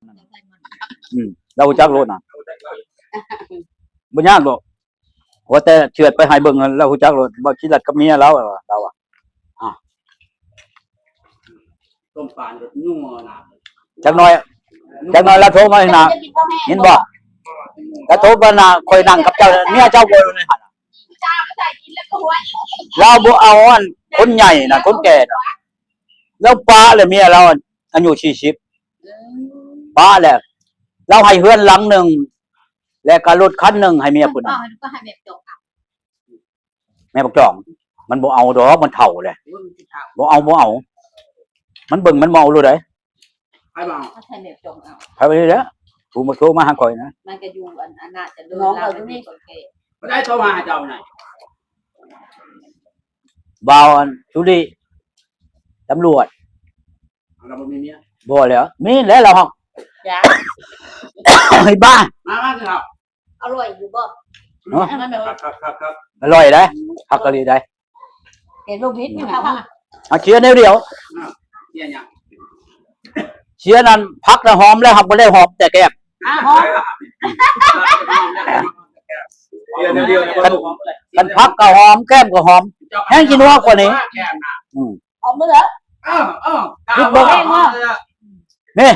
ອືມ ລາວຮູ້ຈັກໂລດນະ ບໍ່ຍາກດອກ ວ່າແຕ່ເຊືອດໄປໃຫ້ເບິ່ງ ລາວຮູ້ຈັກໂລດ ບໍ່ຂີ້ລັດກັບເມຍລາວ ລາວວ່າ ອ່າ ຕົ້ມປານກໍຍົວນະ ຈັກໜ່ອຍ ຈັກໜ່ອຍລາວໂທມາໃຫ້ນະ ເຫັນບໍ່? ລາວໂທມານະ ຂ້ອຍນັ່ງກັບເຈົ້າ ເມຍເຈົ້າບໍ່ຢູ່ໃນຫັ້ນ ລາວບໍ່ເອົາອັນຄົນໃຫຍ່ນະ ຄົນແກ່ນະ ລາວປະແລ້ວ ເມຍລາວອາຍຸສີ່ສິບ ປະແລ້ວ ລາວໃຫ້ເຮືອນຫຼັງໜຶ່ງ ແລະກະລົດຄັນໜຶ່ງໃຫ້ເມຍຜູ້ນັ້ນ ແມ່ບັກຈອງ ມັນບໍ່ເອົາດອກ ມັນເຖົ້າແລ້ວ ບໍ່ເອົາ ບໍ່ເອົາ ມັນເບິ່ງ ມັນບໍ່ເອົາໂລດໃດ ໃຜບໍ່ເອົາ ໃຜແມ່ບັກຈອງເອົາ ໃຜວ່ານີ້ແຫຼະ ຜູ້ມາໂທມາຫາຂ້ອຍນະ ມັນກໍຢູ່ອັນ ອັນໜ້າຈະເດີນ ນ້ອງເຂົາຢູ່ນີ້ ບໍ່ໄດ້ໂທມາຫາເຈົ້ານະ ບ່າວອັນ ສຸລິ ຕຳຫຼວດ ລາວບໍ່ມີເມຍ ບໍ່ແລ້ວ ມີແລ້ວລາວ ຈ້າ ໄອ້ບ້າ ມາ ມາ ເຈົ້າ ອະລ່ອຍຢູ່ບໍ່? ຮະ? ຄັກໆໆໆ ອະລ່ອຍໄດ໋ ຄັກອີ່ຫຼີໄດ໋ ເຫັນບໍ່ຜິດນີ້ນະ ອາ ເສຍແນວດຽວ ເສຍຫຍັງ? ເສຍນັ້ນ ຜັກນະຫອມແລ້ວ ຮັບບໍ່ໄດ້ຫອມແຕ່ແກ້ມ ອາ ຫອມ ຄັນ ຄັນຜັກກໍຫອມ ແກ້ມກໍຫອມ ແຮງຊິນົວກວ່ານີ້ ອືມ ຫອມມື້ເດີ ເອີ ເອີ ຄິດເບິ່ງ ນີ້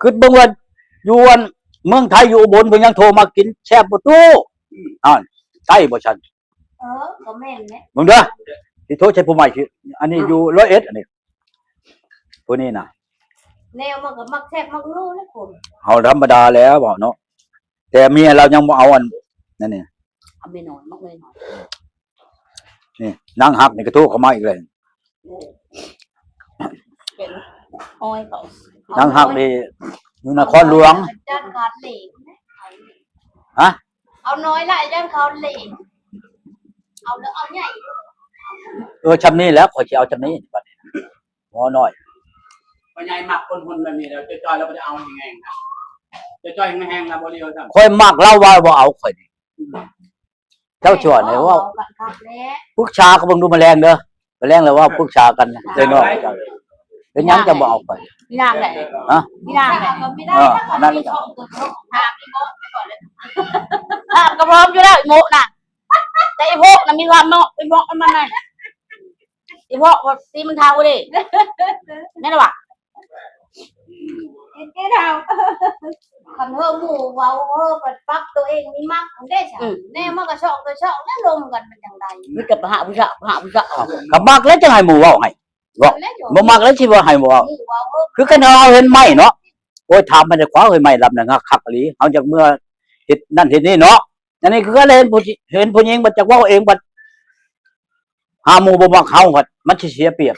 ຄິດເບິ່ງວ່າຢູ່ອັນເມືອງໄທ ຢູ່ອຸບົນ ເພິ່ນຍັງໂທມາກິນແຊບບໍ່ຕູ້ ອືມ ອ່ານ ໃຕ້ບໍ່ຊັ້ນ ເອີ ກໍແມ່ນແຫຼະ ເບິ່ງເດີ ຊິໂທໃສ່ຜູ້ໃໝ່ ອັນນີ້ຢູ່ຮ້ອຍເອັດ ອັນນີ້ ຜູ້ນີ້ນະ ແນວມັນກໍມັກແຊບມັກນົວນະຄົນ ເຮົາທຳມະດາແລ້ວເວົ້າເນາະ ແຕ່ເມຍລາວຍັງບໍ່ເອົາອັນນັ້ນນີ້ ເອົາເມຍນ້ອຍ ມັກເມຍນ້ອຍ ນີ້ນາງຮັກນີ້ກໍໂທເຂົ້າມາອີກແລ້ວ ເປັນອ້ອຍເຂົາ ນາງຮັກນີ້ຢູ່ນະຄອນຫຼວງ ຢ້ານເຂົາເລະ ຮະ? ເອົານ້ອຍລະຢ້ານເຂົາເລະ ເອົາເລີຍ ເອົາໃຫຍ່ ເອີ ຊ່ຳນີ້ແຫຼະ ຂ້ອຍຊິເອົາຊ່ຳນີ້ບັດນີ້ ບໍ່ນ້ອຍ ພໍ່ໃຫຍ່ມັກຄົນຮຸ່ນແບບນີ້ແລ້ວ ຈ່ອຍໆ ລາວບໍ່ໄດ້ເອົາແຮງໆ ນະ ຈ່ອຍໆ ແຮງໆ ລາວບໍ່ເລີຍ ຂ້ອຍມັກລາວວ່າບໍ່ເອົາຂ້ອຍນີ້ ເຈົ້າຊວນໃຫ້ເວົ້າ ເວົ້າກັນຄັກແຫຼະ ປຶກສາກັນເບິ່ງດູມື້ແລງເດີ ມື້ແລງແລ້ວເວົ້າປຶກສາກັນເດີເນາະ ເປັນຫຍັງຈັ່ງບໍ່ເອົາໄປ ອີນາງແຫຼະ ຮະ ອີນາງແຫຼະ ເອີ ນັ້ນແຫຼະ ຖາມອີໂມະກ່ອນເລີຍ ຖາມກໍພ້ອມຢູ່ແລ້ວ ອີໂມະນະ ແຕ່ອີໂມະນະມີຄວາມເນາະ ອີໂມະມັນນະ ອີເພາະວ່າຕີມັນເຖົ້າເດ້ ແມ່ນລະວະ ເຮັດໃຫ້ເຖົ້າ ຄັນເຮີໝູ່ເວົ້າ ເຮີບັດປັກໂຕເອງນີ້ມັກເດ້ຊະ ອືມ ແນວມັນກໍຊອກໂຕຊອກແລ້ວລົມກັນມັນຈັ່ງໃດ ມີແຕ່ປະຫາຜູ້ສາວ ປະຫາຜູ້ສາວ ກໍມັກແລ້ວຈັ່ງໃຫ້ໝູ່ເວົ້າໃຫ້ ເວົ້າ ແລ້ວ ບໍ່ມັກແລ້ວຊິວ່າໃຫ້ໝູ່ເວົ້າ ຄືຄັນເຮົາເຫັນໄມ້ເນາະ ໂອ້ຍ ຖາມມັນຈະຄວ້າເຮີ້ຍ ໄມ້ລຳນັ້ນຄັກອີ່ຫຼີ ເຮົາຢາກເມືອເຮັດນັ້ນເຮັດນີ້ເນາະ ອັນນີ້ຄືກັນ ເຫັນຜູ້ ເຫັນຜູ້ຍິງບັດຈັກເວົ້າເອງ ບັດຫາໝູ່ບໍ່ມັກເຮົາ ບັດມັນຊິເສຍປຽບ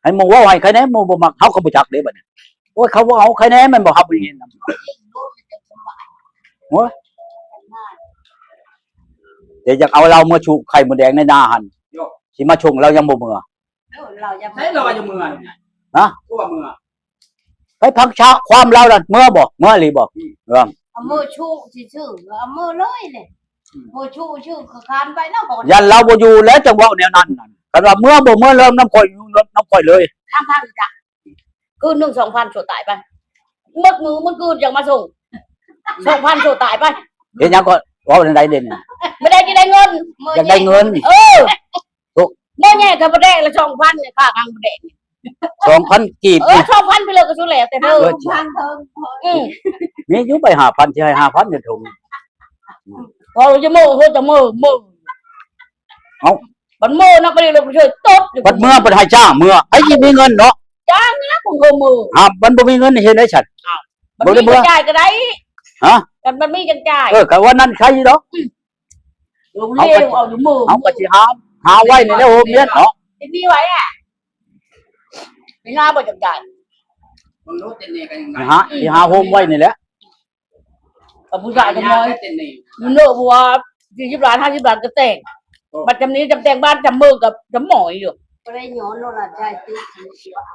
ໃຫ້ໝູ່ເວົ້າໃຫ້ໃຄແດ່ ໝູ່ບໍ່ມັກ ເຮົາກໍບໍ່ຈັກເດ້ບັດນີ້ ໂອ້ຍ ເຂົາບໍ່ເອົາໃຄແດ່ ແມ່ນບໍ່ ເຮົາບໍ່ໄດ້ເຫັນນຳ ໂອ້ຍ ແຕ່ຢາກເອົາລາວເມືອຊູກໄຂ່ມົດແດງໃນນາຫັ້ນ ຊິມາຊົງລາວຍັງບໍ່ເມືອ ເອີ ລາວຍັງ ໃສລາວວ່າຈະເມືອ ຮະ ຄືວ່າເມືອ ໄປຟັງຊະຄວາມລາວນັ້ນ ເມືອບໍ່ ເມືອອີ່ຫຼີບໍ່ ອືມ ເອີ ເອົາເມືອຊູຊື່ໆ ເອົາເມືອເລີຍແຫຼະ ອືມ ເມືອຊູຊື່ໆ ຄືຄານໄປນຳ ຢ້ານລາວບໍ່ຢູ່ແລ້ວຈັ່ງເວົ້າແນວນັ້ນ ຄັນວ່າເມືອບໍ່ເມືອ ເລີ່ມນຳຂ້ອຍ ຢູ່ນຳຂ້ອຍເລີຍ ທາງພັນກະ ຄືນໜຶ່ງສອງພັນ ໂສດຕາຍໄປ ໝົດມື້ໝົດຄືນຈັ່ງມາສົ່ງ ສອງພັນ ໂສດຕາຍໄປ ເຮັດຫຍັງກໍເວົ້າແນວໃດເດນີ້ ບໍ່ໄດ້ຊິໄດ້ເງິນ ຢາກໄດ້ເງິນ ເອີ ໂອ້ ບໍ່ແຍ່ກັບບໍ່ແດກລະ ສອງພັນ ຄ່າກັບບໍ່ແດກ ສອງພັນກີບ ເອີ ນີ້ ສອງພັນ ໄປເລີຍກໍສຸດແລ້ວແຕ່ເດີ ເອີ ສອງພັນເທີງ ອືມ ມີຢູ່ໃບຫ້າພັນ ຊິໃຫ້ຫ້າພັນຢູ່ຖົງ ພໍຈະໂມ້ ໂຫ ຈະໂມ້ ໂມ້ ເອົ້າ ບັດໂມ້ນຳໄປເລີຍ ເລີຍຕົດຢູ່ ບັດເມືອ ບັດໃຫ້ຈ້າງເມືອ ໃຜຊິມີເງິນເນາະ ຈ້າງນະ ຂອງເຂົາເມືອ ຫາ ມັນບໍ່ມີເງິນເຮັດໄດ້ຊັ້ນ ອ້າວ ບໍ່ໄດ້ເມືອ ບັດມີຈັ່ງຈ່າຍກໍໄດ້ ຮະ ກັນບັດມີຈັ່ງຈ່າຍ ເອີ ກະວ່ານັ້ນໃຄຢູ່ດອກ ອືມ ເຮົາກໍ ເຮົາກໍຊິຫາ ຫາໄວ້ນີ້ແຫຼະ ໂຮມຮຽນເນາະ ຊິມີໄວ້ອະ ມີງາບໍ່ຈັກຈ່າຍ ເບິ່ງດູເຕັນເນກໍຍັງໄດ້ ຫາ ຊິຫາໂຮມໄວ້ນີ້ແຫຼະ ກັບຜູ້ຊາຍກໍມອຍ ເຕັນເນ ເນາະ ເພາະວ່າສີ່ສິບລ້ານ ຫ້າສິບລ້ານກໍແຕ່ງ ໂອ້ ບັດຈຳນີ້ຈຳແຕ່ງບ້ານຈຳເມືອງກັບຈຳໝອຍຢູ່ ບໍ່ໄດ້ຍ້ອນໂລດລະ ຈ່າຍຕິ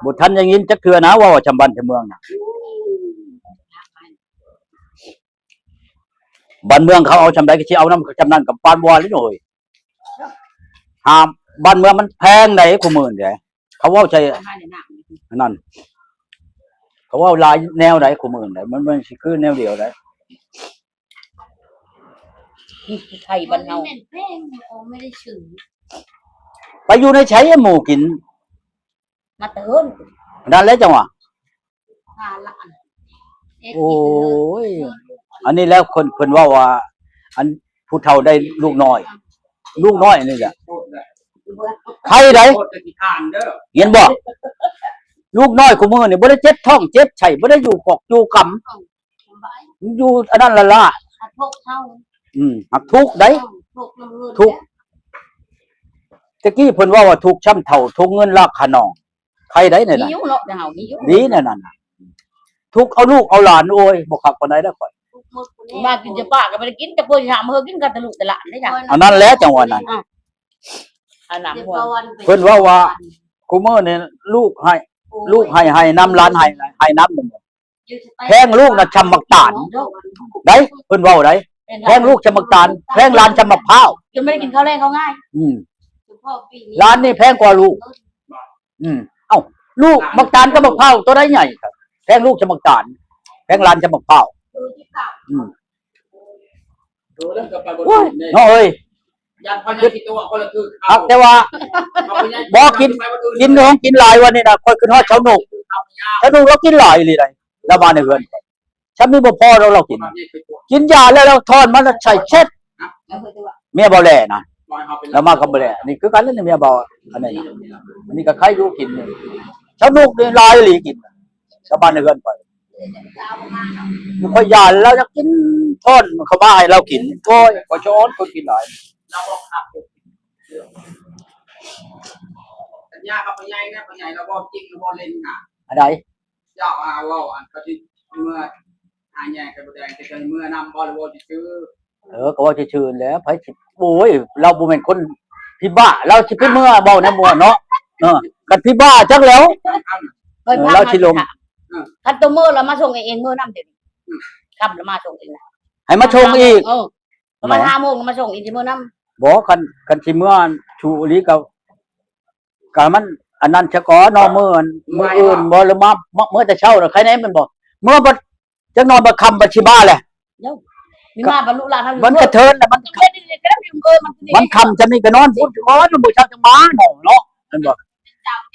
ບໍ່ທັນໄດ້ຍິນຈັກເທື່ອນະ ເວົ້າວ່າຈຳບ້ານຈຳເມືອງນະ ອືມ ບ້ານເມືອງເຂົາເອົາຊ່ຳໃດກໍຊິເອົານຳຊ່ຳນັ້ນ ກັບປານບໍ່ວ່າເລີຍໂຫຍ ຫາ ບ້ານເມືອງມັນແພງໃດ ຄູ່ມື້ນີ້ເດ້ ເຂົາເວົ້າໃສ່ອັນນັ້ນ ເຂົາເວົ້າຫຼາຍແນວໃດ ຄູ່ມື້ໃດ ມັນ ມັນຊິຄືແນວດຽວໃດ. ໄທບ້ານເຮົາ ໄປຢູ່ໃນໃສໝູ່ກິນ ມາແຕ່ເຮືອນ ນັ້ນແຫຼະຈັ່ງວ່າ. ໂອ້ຍ ອັນນີ້ແຫຼະ ເພິ່ນ ເພິ່ນເວົ້າວ່າ ອັນຜູ້ເຖົ້າໄດ້ລູກນ້ອຍ ລູກນ້ອຍນີ້ແຫຼະ ໄຄໃດ ເຫັນບໍ່? ລູກນ້ອຍຄູ່ມື້ນີ້ບໍ່ໄດ້ເຈັບທ້ອງເຈັບໄສ້ ບໍ່ໄດ້ຢູ່ກອກຢູ່ກຳ ຢູ່ອັນນັ້ນລະລະ ອືມ ຮັກທຸກໃດ ທຸກ ແຕ່ກີ້ເພິ່ນເວົ້າວ່າທຸກຊ້ຳເຖົ້າ ທຸກເງິນລາກຂະໜອງ ໄຄໃດນັ້ນ ມີຢູ່ເນາະ ແຕ່ເຮົາມີຢູ່ ດີແນວນັ້ນ ທຸກເອົາລູກເອົາຫຼານ ໂອ້ຍ ບໍ່ຄັກປານໃດແລ້ວຂ້ອຍ ມາກິນຈະປາກໍບໍ່ໄດ້ກິນ ຈະປ່ວຍຊິຖາມເຮີກິນກັນແຕ່ລູກແຕ່ຫຼານເດ້ ອັນນັ້ນແຫຼະ ຈັ່ງວ່ານັ້ນ ອັນນັ້ນ ເພິ່ນເວົ້າວ່າ ຄູ່ມື້ນີ້ລູກໄຫ້ ລູກໄຫ້ ໄຫ້ນຳ ຫຼານໄຫ້ ໄຫ້ນຳ ແພງລູກນະຊ່ຳໝາກຕານໃດ ເພິ່ນເວົ້າໃດ ແພງລູກຊ່ຳໝາກຕານ ແພງຫຼານຊ່ຳໝາກພ້າວ ຈົນບໍ່ໄດ້ກິນເຂົ້າແລງເຂົ້າງາຍ ອືມ ຫຼານນີ້ແພງກວ່າລູກ ອືມ ເອົ້າ ລູກໝາກຕານກັບໝາກພ້າວໂຕໃດໃຫຍ່ ແພງລູກຊ່ຳໝາກຕານ ແພງຫຼານຊ່ຳໝາກພ້າວ ອືມ ໂອ້ຍ ເນາະເອີຍ ຢ້ານພໍ່ໃຫຍ່ຊິຕົວະຄົນລະຄືເຂົາ ແຕ່ວ່າ ບໍ່ກິນ ກິນຂອງກິນຫຼາຍວັນນີ້ນະ ຂ້ອຍຄິດຮອດຊາວໜຸກ ຊາວໜຸກລາວກິນຫຼາຍອີ່ຫຼີໃດ ລາວມາໃນເຮືອນ ຊຳນີ້ບໍ່ພໍດອກລາວກິນ ກິນຢາແລ້ວລາວຖອນມາແລ້ວໃສ່ເຊັດ ເມຍເບົາແຫຼນະ ລາວມາກັບເບົາແຫຼ ນີ້ຄືກັນແຫຼະ ເມຍເບົາ ອັນນີ້ນະ ອັນນີ້ກໍໄຄຢູ່ກິນນີ້ ຊາວໜຸກນີ້ຫຼາຍອີ່ຫຼີກິນ ຊາວບ້ານໃນເຮືອນຂ້ອຍ ຂ້ອຍຢ້ານລາວຢາກກິນ ຖອນເຂົ້າມາໃຫ້ລາວກິນ ໂອ້ຍ ຂ້ອຍສະອອນຄົນກິນຫຼາຍ ລາວບໍ່ຄັກ ສັນຍາກັບພໍ່ໃຫຍ່ນະ ພໍ່ໃຫຍ່ລາວເວົ້າຈິງ ລາວບໍ່ເຫຼັ້ນນະ ອັນໃດ ເຈົ້າຫາເວົ້າ ອັນເຂົາຊິເມືອຫາແຍງໄຂ່ມົດແດງ ເຈົ້າຊິເມືອນຳບໍ່ ຫຼືເວົ້າຊື່ໆ? ເອີ ກໍເວົ້າຊື່ໆແຫຼະ ໃຜຊິ ໂອ້ຍ ລາວບໍ່ແມ່ນຄົນພິບາ ລາວຊິໄປເມືອເວົ້ານຳໝູ່ເນາະ ເອີ ຄັນພິບາຈັກແລ້ວ ເອີ ລາວຊິລົງ ຄັນໂຕເມືອລາວມາສົ່ງເອງ ເມືອນຳດຽວນີ້ ອືມ ຄ່ຳລາວມາສົ່ງເອງນະ ໃຫ້ມາສົ່ງອີກ ເອີ ປະມານຫ້າໂມງມາສົ່ງອີກ ຊິເມືອນຳ ບໍ່ ຄັນ ຄັນຊິເມືອສູ່ອີ່ຫຼີກໍ ກະມັນອັນນັ້ນຊະກ່ອນເນາະ ມື້ ມື້ອື່ນບໍ່ ຫຼືມາ ມາ ເມືອແຕ່ເຊົ້ານະ ໃຄແນ່ແມ່ນບໍ່ ເມືອບັດ ຈັກໜ່ອຍບັດຄ່ຳບັດຊິມາແຫຼະ ເອີ ມັນກະເທີນລະ ມັນ ມັນຄ່ຳຊ່ຳນີ້ກະນອນພຸ້ນກ່ອນ ມື້ເຊົ້າຈັ່ງມາເນາະ ເນາະ ແມ່ນບໍ່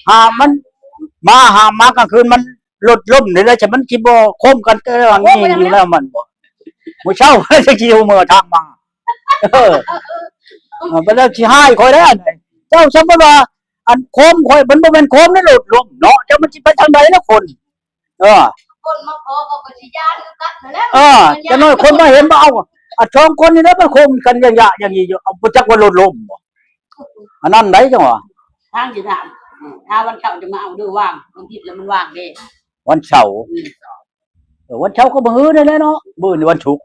ຫາມັນມາ ຫາມາກາງຄືນມັນລົດລົ້ມນີ້ແຫຼະ ມັນຊິບໍ່ຄົມກັນແຕ່ວ່າງີຢູ່ແລ້ວມັນບໍ່ ມື້ເຊົ້າຈັ່ງຊິຮູ້ເມືອທາງມາ ເອີ ເອີ ບັດແລ້ວຊິຮ້າຍຂ້ອຍແລ້ວ ເຈົ້າສົມມຸດວ່າ ອັນໂຄມຂ້ອຍມັນບໍ່ແມ່ນໂຄມໃນລົດລົ້ມເນາະ ເຈົ້າມັນຊິໄປທາງໃດລະຄົນ ເອີ ຄົນມາພໍເຂົາກໍຊິຢ້ານຄືກັນຫັ້ນແຫຼະ ເອີ ຈັກໜ້ອຍຄົນມາເຫັນວ່າ ເອົ້າ ອັນສອງຄົນນີ້ແຫຼະມັນໂຄມກັນຢະໆຢ່າງນີ້ຢູ່ ເອົາ ບໍ່ຈັກວ່າລົດລົ້ມບໍ່ ອັນນັ້ນໃດ ຈັ່ງວ່າ ທາງຊິຖາມ ຖ້າວັນເສົາຈະມາເອົາເດີ ວ່າງ ວັນທິດລະມັນວ່າງເດ້ ວັນເສົາ ອືມ ເອີ ວັນເສົາກໍມື້ຮືນີ້ແຫຼະເນາະ ມື້ນີ້ວັນສຸກ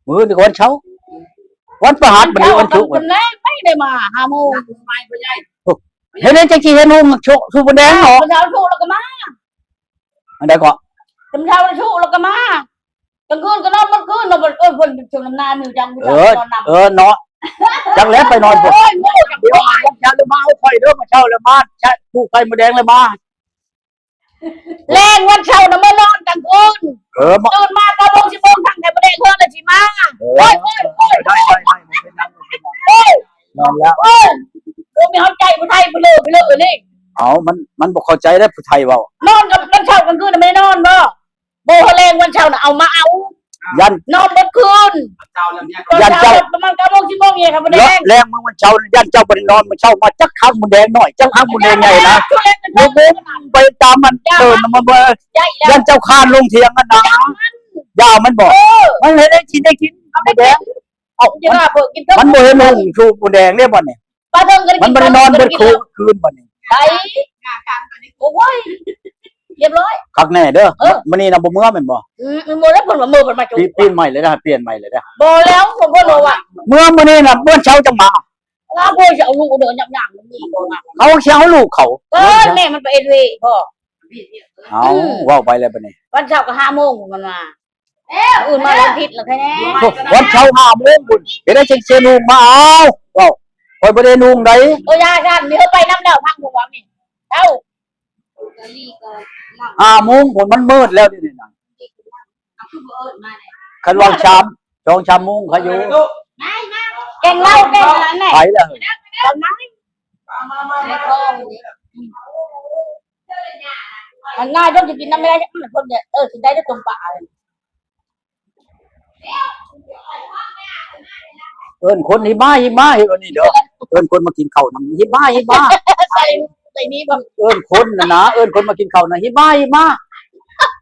ມື້ຮືນີ້ກໍວັນເສົາ ວັນພະຫັດ ມື້ນີ້ວັນສຸກ ຕອນແລງໄປໄດ້ມາຫ້າໂມງ ເຮັດໃດຈັ່ງຊິເຫັນຮຸ່ງສຸກ ສຸກບົນແດງເນາະ ຕອນເຊົ້າສຸກແລ້ວກໍມາ ອັນໃດເກາະ ຕອນເຊົ້າສຸກແລ້ວກໍມາ ກາງຄືນກໍນອນໝົດຄືນ ນອນໝົດ ໂອ້ຍ ເພິ່ນຊົງນຳນາ ມີຈັງ ເອີ ນອນນຳ ເອີ ເນາະ ຈັກແລ້ວໄປນອນພຸ້ນ ໂອ້ຍ ໂອ້ຍ ດຽວວັນຈັນມາເອົາຂ້ອຍເດີ ມາເຊົ້າແລ້ວມາ ໃຊ້ປູກໄຂ່ມົດແດງແລ້ວມາ ແລງວັນເສົານະມານອນກາງຄືນ ເອີ ຕື່ນມາເກົ້າໂມງສິບໂມງ ທັງໄຂ່ມົດແດງເຮືອນລະຊິມາ ເອີ ໂອ້ຍ ໂອ້ຍ ໂອ້ຍ ໄດ້ ໄດ້ ໄດ້ ບໍ່ເປັນຫຍັງ ໂອ້ຍ ນອນແລ້ວ ໂອ້ຍ ບໍ່ມີເຂົ້າໃຈຜູ້ໄທ ຜູ້ເລີ ຜູ້ເລີນີ້ ເອົ້າ ມັນ ມັນບໍ່ເຂົ້າໃຈເດ້ຜູ້ໄທເວົ້າ ນອນກັບວັນເສົາກາງຄືນນະ ບໍ່ໄດ້ນອນບໍ່? ບໍ່ ແລງວັນເສົານະເອົາມາເອົາ ຢ້ານ ນອນເບິດຄືນ ຢ້ານເຈົ້າ ປະມານເກົ້າໂມງສິບໂມງນີ້ ໄຂ່ມົດແດງ ແລງມື້ວັນເສົາຢ້ານເຈົ້າບໍ່ໄດ້ນອນ ມື້ເຊົ້າມາຈັກໄຂ່ມົດແດງນ້ອຍ ຈັກໄຂ່ມົດແດງໃຫຍ່ນະ ລົງໄປຕາມມັນເຕີນມັນບໍ່ ຢ້ານເຈົ້າຄານລົງຖຽງຫັ້ນນະ ຢ່າມັນບໍ່ ເອີ ມັນເຮັດໃຫ້ຊິໄດ້ກິນໄຂ່ມົດແດງ ເອົ້າ ມັນບໍ່ເຫັນຮຸ່ງສຸກບົນແດງເດ້ບັດນີ້ ປາເທິງກໍໄດ້ ມັນບໍ່ໄດ້ນອນເບິດຄືນບັດນີ້ ໄດ້ ໂອ້ຍ ຮຽບຮ້ອຍ ຄັກແນ່ເດີ ເອີ ມື້ນີ້ນະບໍ່ເມືອແມ່ນບໍ່? ອືມ ບໍ່ແລ້ວ ເພິ່ນວ່າເມືອ ເພິ່ນມາ ປີ ປີໃໝ່ເລີຍນະ ປ່ຽນໃໝ່ເລີຍນະ ບໍ່ແລ້ວ ເພິ່ນວ່າ ເມືອມື້ນີ້ນະ ມື້ເຊົ້າຈັ່ງມາ ລາວບໍ່ຊິເອົາລູກເດີ ຍາກໆ ນີ້ ເຂົາຊິເອົາລູກເຂົາ ເອີ ແມ່ມັນໄປເຮັດວຽກ ພໍ່ ເອົາ ອືມ ເວົ້າໄປແລ້ວບັດນີ້ ວັນເສົາກໍຫ້າໂມງ ເພິ່ນວ່າ ມື້ອື່ນມາວັນທິດລະແທ້ແນ່ ວັນເສົາຫ້າໂມງພຸ້ນ ເຮັດໃດຈັ່ງຊິນຸ່ງມາ ເອົາ ເວົ້າ ຂ້ອຍບໍ່ໄດ້ນຸ່ງໃດ ໂອ້ ຢ່າຊັ້ນ ມີເຮົາໄປນຳແລ້ວ ພັງຫົວນີ້ ເອົາ ຫ້າໂມງພຸ້ນ ມັນມືດແລ້ວນີ້ນະ. ຄັນວ່າສາມ ສອງສາມໂມງເຂົາຢູ່ ແກງເຫຼົ້າ ແກງອັນນັ້ນແຫຼະ ໄປແລ້ວ ອັນນັ້ນ ມັນງ່າຍ ຕ້ອງຊິກິນນຳແມ່ ເອີ ຊິໄດ້ແຕ່ຕົ້ມປາ. ເອີ້ນຄົນ ຫິມາ ຫິມາ ເຮັດອັນນີ້ເດີ ເອີ້ນຄົນມາກິນເຂົ້ານຳ ຫິມາ ຫິມາ ໃສ່ ໃສ່ນີ້ບໍ່ ເອີ້ນຄົນນະນະ ເອີ້ນຄົນມາກິນເຂົ້ານະ ຫິມາ ຫິມາ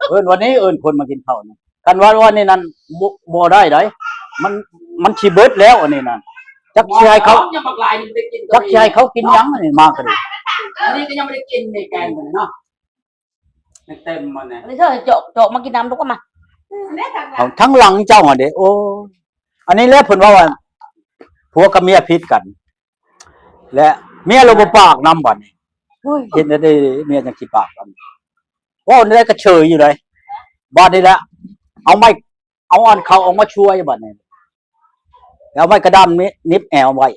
ເອີ້ນວ່ານີ້ ເອີ້ນຄົນມາກິນເຂົ້ານະ. ຄັນວ່າ ວ່ານີ້ນັ້ນ ບໍ່ ບໍ່ໄດ້ໃດ ມັນ ມັນຊິເບິດແລ້ວອັນນີ້ນະ. ຈັກຊິໃຫ້ເຂົາ ຍັງບັກຫຼາຍ ຍັງບໍ່ໄດ້ກິນ ຈັກຊິໃຫ້ເຂົາກິນຫຍັງອັນນີ້ ມາກໍໄດ້ ອັນນີ້ກໍຍັງບໍ່ໄດ້ກິນໃນແກງເພິ່ນເນາະ. ເຕັມໆ ມັນນະ ອັນນີ້ເຈົ້າເຈາະ ເຈາະມາກິນນ້ຳລູກ ເອົາມາ ເອົາທາງຫຼັງເຈົ້າຫັ້ນເດ້. ໂອ້ຍ ອັນນີ້ແຫຼະເພິ່ນເວົ້າວ່າ ຜົວກັບເມຍຜິດກັນ ແລະເມຍລາວບໍ່ປາກນຳບັດນີ້. ໂອ້ຍ ເຮັດແນວໃດເມຍຈັ່ງຊິປາກນຳ ເວົ້າແນວໃດກໍເຊີຍຢູ່ໃດ. ບາດນີ້ແຫຼະ ເອົາໄມ້ ເອົາອັນເຂົາອອກມາຊ່ວຍບັດນີ້ ແລ້ວໄມ້ກະດ້າມໜິບແອວໄວ້.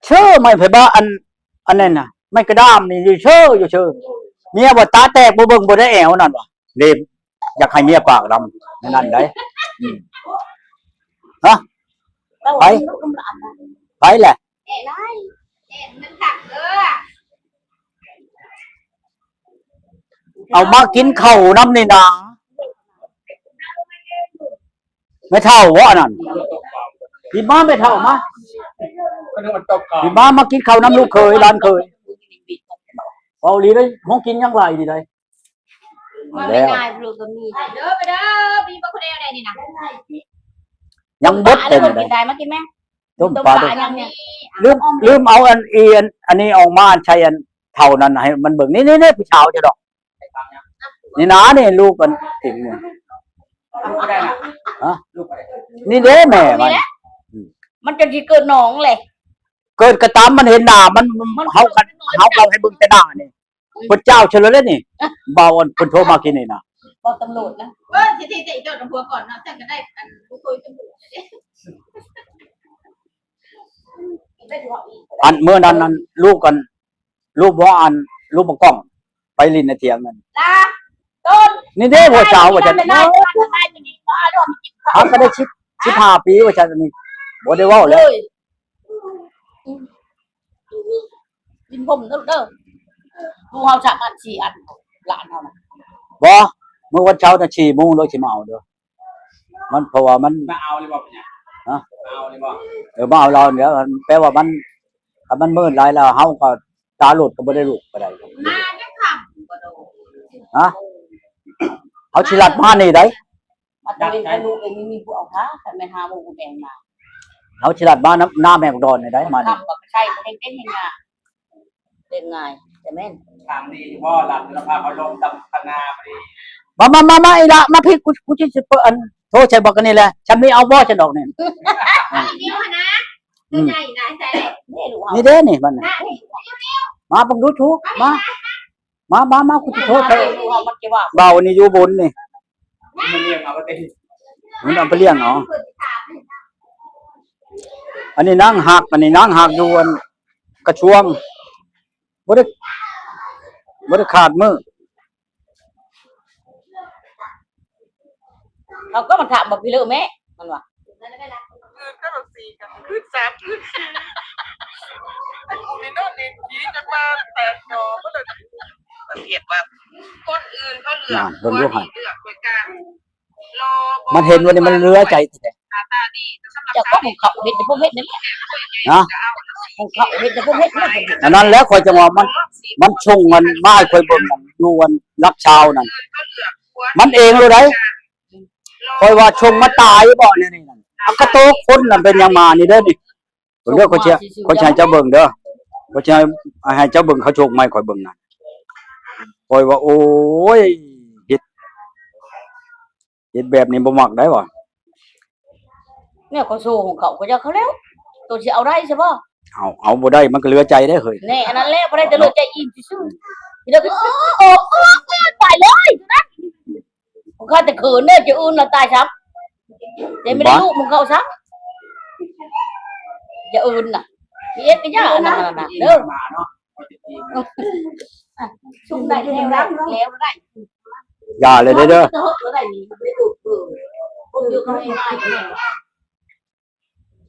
ເຊີຍ ໄມ້ໄຜບ້າ ອັນ ອັນນັ້ນນະ ໄມ້ກະດ້າມນີ້ຢູ່ເຊີຍ ຢູ່ເຊີຍ. ເມຍວ່າຕາແຕກ ບໍ່ເບິ່ງບໍ່ໄດ້ແອວນັ້ນວ່າ ເລມ ຢາກໃຫ້ເມຍປາກນຳນັ້ນໄດ໋. ອືມ ຮະ ໄປ ໄປແຫຼະ. ເອົາມາກິນເຂົ້ານຳນີ້ນາ ແມ່ເຖົ້າບໍອັນນັ້ນ. ຫິມາ ແມ່ເຖົ້າມາ ຫິມາ ມາກິນເຂົ້ານຳລູກເຂີຍ ຫຼານເຂີຍ. ເວົ້າອີ່ຫຼີເດ້ ຂອງກິນຍັງຫຼາຍດີໃດ໋. ແລ້ວ ເດີ ໄປເດີ ມີບໍ່ຄົນແນວໃດນີ້ນະ ຍັງເບິດເຕັມເລີຍ ກິນໄດ້ ມາກິນແມ່. ຕົ້ມປາ ຕົ້ມປາ ຍັງມີ ລືມ ລືມເອົາອັນ ອີ ອັນ ອັນນີ້ອອກມາ ອັນໃສ່ອັນເຖົ້ານັ້ນໃຫ້ມັນເບິ່ງ. ນີ້ ນີ້ ນີ້ ຜູ້ສາວເຈົ້າດອກ ນີ້ນາ ນີ້ລູກອັນເອງນີ້ ຮະ ນີ້ເດ້ແມ່ມັນ ມັນຈົນຊິເກີດໜອງແຫຼະ. ເກີດກະຕາມ ມັນເຫັນໜ້າມັນ ມັນ ເຮົາກັນ ເຮົາກໍໃຫ້ເບິ່ງແຕ່ໜ້ານີ້. ເພິ່ນຈ້າວເຊີຍແລ້ວນີ້ ບ່າວອັນເພິ່ນໂທມາກິນນີ້ນະ ບອກຕຳຫຼວດນະ. ເອີ ຊິ ຊິ ຊິໂດດນຳຜົວກ່ອນເນາະ ຈັ່ງກະໄດ້ອັນ ບໍ່ເຄີຍເປັນຜົວເດ້. ອັນມື້ນັ້ນ ອັນລູກ ອັນລູກບໍ່ ອັນລູກບໍ່ກ້ອງໄປຫຼິ້ນໃນຖຽງນັ້ນ ລາ ຕົ້ນ ນີ້ເດ້ ຜົວສາວວ່າຊັ້ນ ເຮົາກໍໄດ້ສິບ ສິບຫ້າປີວ່າຊັ້ນ ອັນນີ້ບໍ່ໄດ້ເວົ້າແລ້ວ. ກິນຜົມເດີລູກເດີ ລູກເຮົາສາມອັນ ສີ່ອັນ ຫຼານເຮົານະ. ບໍ່ ມື້ວັນເສົານະ ສີ່ໂມງໂລດ ຊິມາເອົາເດີ ມັນ ເພາະວ່າມັນ ມາເອົາເລີຍບໍ່ ເປັນຫຍັງ ຮະ ມາເອົາເລີຍບໍ່? ເອີ ມາເອົາລາວນີ້ແຫຼະ ແປວ່າມັນ ຄັນມັນມືດຫຼາຍແລ້ວ ເຮົາກໍຕາໂລດ ກໍບໍ່ໄດ້ລຸກໄປໃດ ມາຈັກຄ່ຳບໍ່ໂດ ຮະ ເຮົາຊິລັດມານີ້ໃດ ມາຕະເວນກັບລູກເອງ ມີຜູ້ເອົາພາ ຄັນແມ່ນຫາໝູ່ແບ່ງມາ ເຮົາຊິລັດມານຳ ນຳແມ່ບັກດອນນີ້ໄດ໋ ມານີ້ ຄຳບັກໄຊບໍ່ໄດ້ເປັນຫຍັງ ເປັນງ່າຍ ແຕ່ແມ່ນ ທາງນີ້ບໍ່ ລັດລະພາເຂົາລົງຕຳຂະໜາດນີ້. ມາ ມາ ມາ ມາ ອີ່ຫຼ້າ ມາພີ້ ກູ ກູຊິເປີດ ອັນ ໂທໃສ່ບັກອັນນີ້ແຫຼະ ຊ່ຳນີ້ເອົາບໍ່ຊັ້ນດອກນີ້ ດຽວຫັ້ນນະ ອືມ ໃຫຍ່ນາໃສ່ ນີ້ເດ້ນີ້ ມັນ ມາເບິ່ງດູ ທູກ ມາ ມາ ມາ ມາ ກູຊິໂທໃສ່ ເບົານີ້ຢູ່ບົນນີ້ ມັນເລ້ຽງເອົາໄປເຕັມ ມັນເອົາໄປລ້ຽງເອົາ. ອັນນີ້ນາງຮັກ ອັນນີ້ນາງຮັກຢູ່ອັນກະຊວງ ບໍ່ໄດ້ ບໍ່ໄດ້ຂາດມື້. ເຂົາກໍມາຖາມວ່າ ພີ່ເລີແມ່ ມັນວ່າ ຄືນກັນສາມຄືນ ຄືນສາມຄືນສີ່ ໄອ້ກູນີ້ນອນຫຼິ້ນຜີຈົນວ່າແຕກໜໍ່ເບິດເລີຍ ສາເຫດວ່າຄົນອື່ນເຂົາເລືອກ ນານ ເບິ່ງດູຫັ້ນ ເລືອກໂດຍການ ມັນເຫັນວ່ານີ້ມັນເຫຼືອໃຈແທ້ໆ ເຈົ້າຂອງເຂົາເຮັດ ແຕ່ບໍ່ເຮັດນັ້ນແຫຼະ ນະ ຂອງເຂົາເຮັດ ແຕ່ບໍ່ເຮັດນັ້ນ ອັນນັ້ນແຫຼະ ຂ້ອຍຈັ່ງວ່າມັນ ມັນສົ່ງອັນມາໃຫ້ຂ້ອຍເບິ່ງ ຢູ່ອັນຫຼັກຊາວນັ້ນ ມັນເອງໂລດໃດ ຂ້ອຍວ່າສົ່ງມາຕາຍບໍ່ແນວນີ້ນັ້ນ ອັກກະໂຕຄົນນັ້ນເປັນຫຍັງມານີ້ເດີນີ້ ເບິ່ງເດີ ຂ້ອຍຊິ ຂ້ອຍຊິໃຫ້ເຈົ້າເບິ່ງເດີ ຂ້ອຍຊິໃຫ້ ໃຫ້ເຈົ້າເບິ່ງ ເຂົາສົ່ງມາໃຫ້ຂ້ອຍເບິ່ງນັ້ນ ຂ້ອຍວ່າ ໂອ້ຍ ເຮັດ ເຮັດແບບນີ້ບໍ່ມັກໄດ໋ວ່າ ແນວເຂົາໂຊຂອງເຂົາ ເຂົາເຈົ້າເຂົາແລ້ວ ໂຕຊິເອົາໄດ້ຊະບໍ່? ເອົາ ເອົາບໍ່ໄດ້ ມັນກໍເຫຼືອໃຈໄດ໋ເຮີ້ຍ ແນ່ ອັນນັ້ນແຫຼະ ບໍ່ໄດ້ແຕ່ເຫຼືອໃຈອີກຊື່ໆ ເດີ ໂອ້ ໂອ້ ໂອ້ ໄປເລີຍ ບໍ່ຄ່ອຍແຕ່ເຂີນເດີ ຈະອື່ນລະຕາຍຊ້ຳ ແຕ່ບໍ່ໄດ້ລູກຂອງເຂົາຊ້ຳ ຢ່າອື່ນນະ ເຮັດກໍຢ່າ ອັນນັ້ນນະ ເດີ ມາເນາະ. ຊຸມໄດ້ແລ້ວໄດ້ ແລ້ວໄດ້ ຢ່າເລີຍເດີ ເດີ ບໍ່ມີຄວາມໝາຍ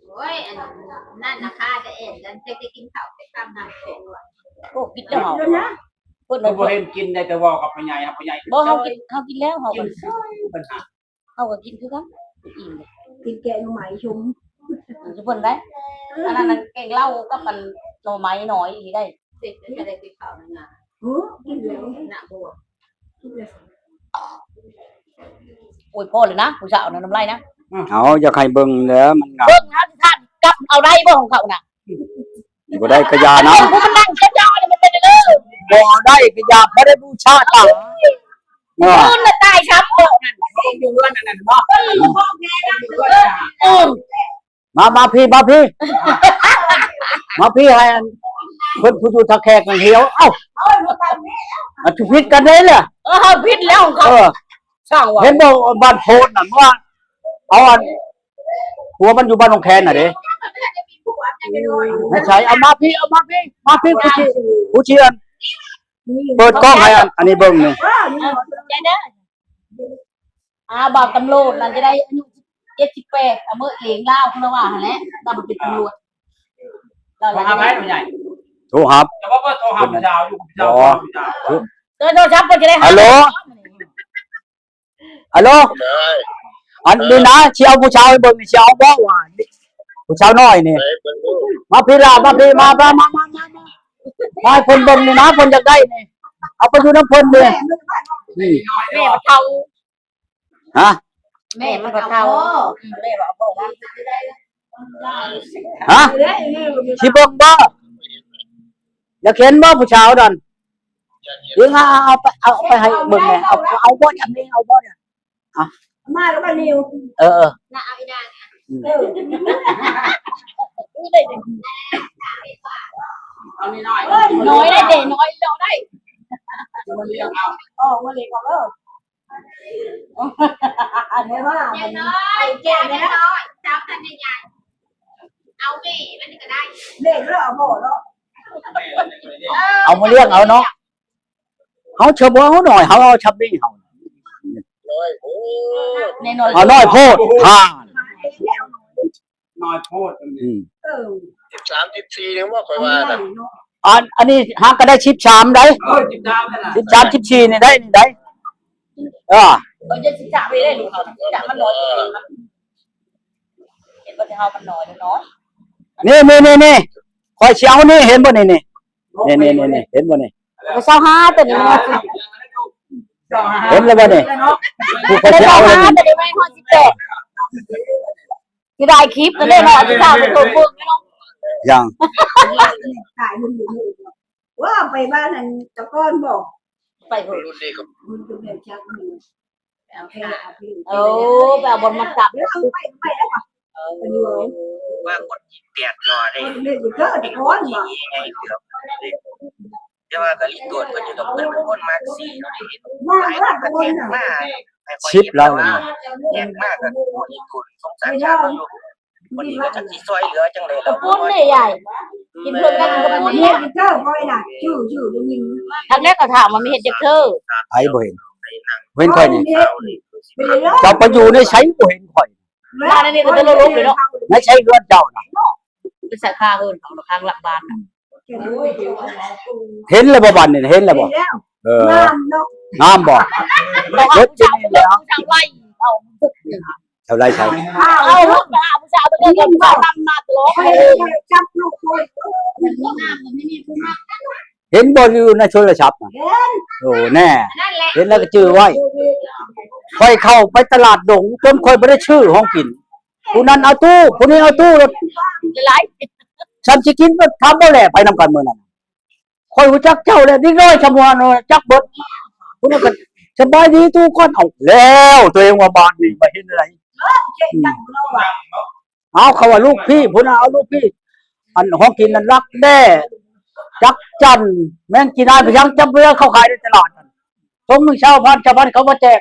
ໂອ້ຍ ອັນນັ້ນນະ ຂ້າຈະແອນກັນ ຈັກໄດ້ກິນເຂົ້າແຕ່ຄ່ຳນຳແຂງວ່າ ໂອ້ ກິນແລ້ວເຮົາ ເພິ່ນ ເພິ່ນບໍ່ເຫັນກິນ ໄດ້ແຕ່ເວົ້າກັບພໍ່ໃຫຍ່ ພໍ່ໃຫຍ່ ບໍ່ ເຮົາກິນ ເຮົາກິນແລ້ວ ເຮົາ ກິນ ເຮົາກໍກິນຄືກັນ ອີ່ມ ກິນແກງໜໍ່ໄມ້ຊຸມ ເພິ່ນໄດ້ ອັນນັ້ນແກງເຫຼົ້າກັບອັນໜໍ່ໄມ້ໜ້ອຍອີ່ໄດ້ ເດັກກໍຈະໄດ້ກິນເຂົ້ານະ ເອີ ກິນແລ້ວນະ ບໍ່ ກິນແລ້ວ ໂອ້ຍ ພໍແລ້ວນະ ຜູ້ສາວນະ ນ້ຳລາຍນະ ເອົາ ຢາກໃຫ້ເບິ່ງແຫຼະ ມັນງາມ ເບິ່ງເຮົາຊິທານກັບເອົາໄດ້ບໍ່ຂອງເຂົານະ ບໍ່ໄດ້ກະຢ່ານະ ເບິ່ງຜູ້ມັນນັ່ງເຈັບຢານີ້ມັນເປັນເດີ ບໍ່ໄດ້ກະຢ່າ ບໍ່ໄດ້ບູຊາຕາ ເອີ ຄືນນະຕາຍຊ້ຳບໍ່ນັ້ນ ຢູ່ເຮືອນອັນນັ້ນບໍ່ ເອີ ມາ ມາພີ້ ມາພີ້ ມາພີ້ ໃຫ້ອັນ ເພິ່ນຜູ້ຢູ່ທ່າແຂກນັ້ນເຫັນ ເອົ້າ ມັນຊິຜິດກັນໄດ໋ລະ ເອີ ເຮົາຜິດແລ້ວຂອງເຂົາ ເອີ ຊ່າງວ່າ ເຫັນບໍ່ ບ້ານໂພນນັ້ນ ເມື່ອເອົາອັນ ຜົວມັນຢູ່ບ້ານໜອງແຄນນະເດ້ ໃນໃສ ເອົາມາພີ້ ເອົາມາພີ້ ມາພີ້ ຜູ້ຊິ ຜູ້ຊິອັນ ເປີດກ້ອງໃຫ້ອັນ ອັນນີ້ເບິ່ງນີ້ ເອີ ເອີ ໄດ້ເດີ ອ່າ ບ່າວຕຳຫຼວດນັ້ນຈະໄດ້ອາຍຸເຈັດສິບແປດ ອາເມີເອງລາວ ເພິ່ນວ່າຫັ້ນແຫຼະ ລາວບໍ່ເປັນຕຳຫຼວດ ລາວ ໂທຫາໃຜ ພໍ່ໃຫຍ່ ໂທຫາ ແຕ່ວ່າບໍ່ໂທຫາຜູ້ສາວຢູ່ ຜູ້ສາວ ບໍ່ ເອີ ໂທສັບເພິ່ນຈະໄດ້ຫາ ຮັລໂຫຼ ຮັລໂຫຼ ເອີຍ ອັນນີ້ນະ ຊິເອົາຜູ້ສາວໃຫ້ເບິ່ງນີ້ ຊິເອົາບໍ່ວ່າ ຜູ້ສາວນ້ອຍນີ້ ໃຫ້ເບິ່ງດູ ມາພີ້ລະ ມາພີ້ ມາ ມາ ມາ ມາ ມາໃຫ້ເພິ່ນເບິ່ງນີ້ນະ ເພິ່ນຢາກໄດ້ນີ້ ເອົາໄປຢູ່ນຳເພິ່ນນີ້ ນີ້ ແມ່ບັກເທົ້າ ຮະ ແມ່ມັນກໍເຖົ້າ ອືມ ແມ່ວ່າເອົາບໍ່ ຮະ ຊິເບິ່ງບໍ່ ຢາກເຫັນບໍ່ຜູ້ສາວນັ້ນ ເອີ ເອົາ ເອົາໄປ ເອົາໄປໃຫ້ເບິ່ງແດ່ ເອົາ ເອົາບໍ່ ຈຳນີ້ ເອົາບໍ່ ເອົາ ມາແລ້ວບໍ່ນິວ ເອີ ເອີ ນະ ເອົາອີນາງ ອືມ ເອີ ເອົານ້ອຍໆ ນ້ອຍໄດ້ເດ ນ້ອຍລອງໄດ້ ຈະມາລ້ຽງເອົາ ເອີ ມາລ້ຽງເອົາເດີ ແມ່ນບໍ່ ແມ່ນບໍ່ ໄອ້ແກ່ແມ່ນ້ອຍ ເຈົ້າທ່ານໃຫຍ່ ເອົາແມ່ມັນນີ້ກໍໄດ້ ແມ່ກໍເອົາບໍ່ເນາະ ເອົາມາລ້ຽງເອົາເນາະ ເຮົາຊະບໍ່ເອົານ້ອຍ ເຮົາເອົາຊຳນີ້ເຮົາ ນ້ອຍໂພດ ແມ່ນ້ອຍ ເອົານ້ອຍໂພດ ອ່າ ນ້ອຍໂພດ ອືມ ເອີ ສິບສາມ ສິບສີ່ ຍັງບໍ່ ຂ້ອຍວ່ານະ ອັນ ອັນນີ້ຫາກກໍໄດ້ສິບສາມໄດ໋ ເອີ ສິບສາມນັ້ນລະ ສິບສາມ ສິບສີ່ ນີ້ໄດ໋ ນີ້ໄດ໋ ເອີ ເຂົາຈະສິບສາມໄດ້ລູກເຂົາ ສິບສາມມັນນ້ອຍ ເຫັນບໍ່ ທີ່ເຮົາມັນນ້ອຍ ນ້ອຍ ນີ້ໆໆໆ ຂ້ອຍຊິເອົານີ້ ເຫັນບໍ່ນີ້ ນີ້ ນີ້ໆໆ ເຫັນບໍ່ນີ້ ຊາວຫ້າ ຕົວນີ້ມັນ ເຫັນແລ້ວບໍ່ນີ້ ຜູ້ຂ້ອຍຊິເອົາແລ້ວນີ້ ຊາວຫ້າ ຕົວນີ້ມັນຮອດສິບແປດ ຊິໄດ້ຄລິບ ກໍເລີຍເນາະ ຊິເອົາໄປໂທດເບິ່ງເນາະ ຍັງ ວ່າໄປບ້ານນັ້ນຕະກ່ອນບໍ່ ໄປພຸ້ນ ລຸ້ນເດ້ ມັນເປັນແບບຈັກນີ້ ເອົາແທ້ ເອົາແທ້ ໂອ້ ໄປເອົາບ່ອນມັດຈັບ ເອົາໄປ ໄປແລ້ວ ເອີ ວ່າຄົນທີ່ແຕກໜໍ່ໄດ້ ເອີ ເດີ ຕະກ່ອນບໍ່ ແຕ່ວ່າກໍລິໂຕນເພິ່ນຢູ່ດອກ ເພິ່ນເປັນຄົນມັກສີເນາະ ເຫັນຫຼາຍຄົນກໍແທກມາໃຫ້ຂ້ອຍ ສິບແລ້ວ ເຫັນວ່າແທກມາກໍ ໂອ້ ລິໂຕນສົງສານຊາດເຮົາຢູ່ ບັດນີ້ກໍຈັກຊິຊ່ອຍເຫຼືອຈັ່ງໃດແລ້ວ ຂອບຄຸນເດ້ຍາຍ ກິນເພິ່ນກັນ ຂອບຄຸນເດ້ ທາງໃດກໍຖາມວ່າມີເຮັດຈັກເທື່ອ ໃຜບໍ່ເຫັນ ເຫັນຂ້ອຍນີ້ ເຈົ້າໄປຢູ່ໃນໃສບໍ່ເຫັນຂ້ອຍ ມາໃນນີ້ກໍຈະລົບເລີຍເນາະ ໃນໃສເຮືອນເຈົ້ານະ ໄປໃສ່ຄາເຮືອນເຂົາທາງຫຼັງບ້ານນະ ເຫັນແລ້ວບໍ່ບັດນີ້ ເຫັນແລ້ວບໍ່ ເອີ ງາມເນາະ ງາມບໍ່ ເບິດຢູ່ນີ້ແລ້ວ ເອົາ ເອົາໄລ່ໃສ່ ເອົາ ໄປຫາຜູ້ສາວ ເຫັນບໍ່ຢູ່ໃນໂທລະສັບນະ ເຫັນ ໂອ້ ແນ່ ເຫັນແລ້ວກໍຈື່ໄວ້ ຂ້ອຍເຂົ້າໄປຕະຫຼາດດົງ ຈົນຂ້ອຍບໍ່ໄດ້ຊື້ຂອງກິນ ຜູ້ນັ້ນເອົາຕູ້ ຜູ້ນີ້ເອົາຕູ້ ຫຼາຍ ຊ່ຳຊິກິນ ຖາມບໍ່ແຫຼະ ໄປນຳກັນມື້ນັ້ນ ຂ້ອຍຮູ້ຈັກເຈົ້າແຫຼະ ເດັກນ້ອຍຊຳວ່າຮູ້ຈັກເບິດ ຜູ້ນັ້ນກໍສະບາຍດີຕູ້ກ່ອນ ເອົາແລ້ວ ຕົວເອງວ່າບາດນີ້ວ່າເຮັດແນວໃດ ເອົາ ເຂົາວ່າລູກພີ່ ຜູ້ນັ້ນເອົາລູກພີ່ ອັນຂອງກິນນັ້ນລັກແດ້ ຈັກຈັ່ນ ແມງຈີນາຍ ໄປຍັງຈັບເວລາເຂົາຂາຍໃນຕະຫຼາດນັ້ນ ຖົງໜຶ່ງຊາວພັນ ຊາວພັນ ເຂົາມາແຈກ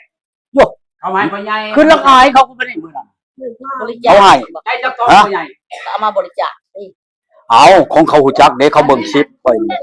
ໂຍ ເອົາໃຫ້ພໍ່ໃຫຍ່ ຄືລະອາຍເຂົາກໍບໍ່ໄດ້ມື້ນັ້ນ ບໍລິຈາກ ເຂົາໃຫ້ ໃຫ້ເຈົ້າຂອງ ຮະ ພໍ່ໃຫຍ່ ເອົາມາບໍລິຈາກ ເອົາ ຂອງເຂົາຮູ້ຈັກເດ້ ເຂົາເບິ່ງຄລິບຂ້ອຍນີ້.